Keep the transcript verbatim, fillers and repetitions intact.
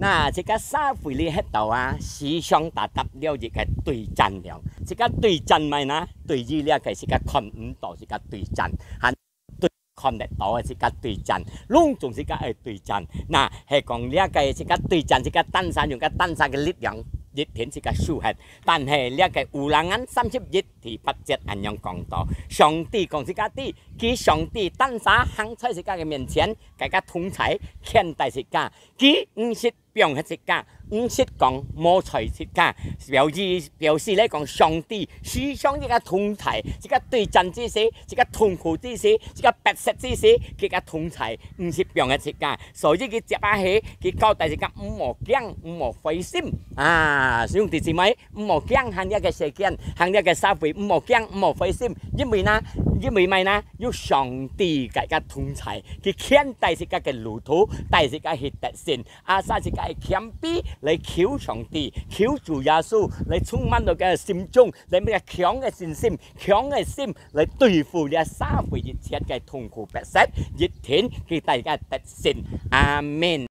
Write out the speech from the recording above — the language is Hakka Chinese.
那自家社會裡歇到啊，時常打搭了一个對戰了。自家對戰麼个呢？對於這个自家看毋到自家對戰，還對看得到个自家對戰，攏總自家愛對戰。那係講這个自家對戰，自家單儕用个單儕个力量，一定自家輸忒。但係這个烏拉眼三十一第八節恁樣講到，上帝講自家知，佢上帝單儕行在自家个面前，佮自家同在，牽帶自家。佢毋識放忒自家，毋識講無睬自家。表示，表示來講，上帝時常自家同在，自家對戰之時，自家痛苦之時，自家迫切之時，佢佮同在，毋識放忒自家。所以佢接下去，佢交代自家毋好驚，毋好灰心。啊，兄弟姊妹，毋好驚行這个世間，行這个社會，毋好驚，毋好灰心。因為呢，因為麼个呢？有上帝佮自家同在，佢牽帶自家个路途，帶自家去得勝。啊，使自家愛謙卑來求上帝，求主耶穌，來充滿到个心中，來有个強个信心、強个心，來對付這社會一切个痛苦逼迫，一定佢帶自家得勝。阿們。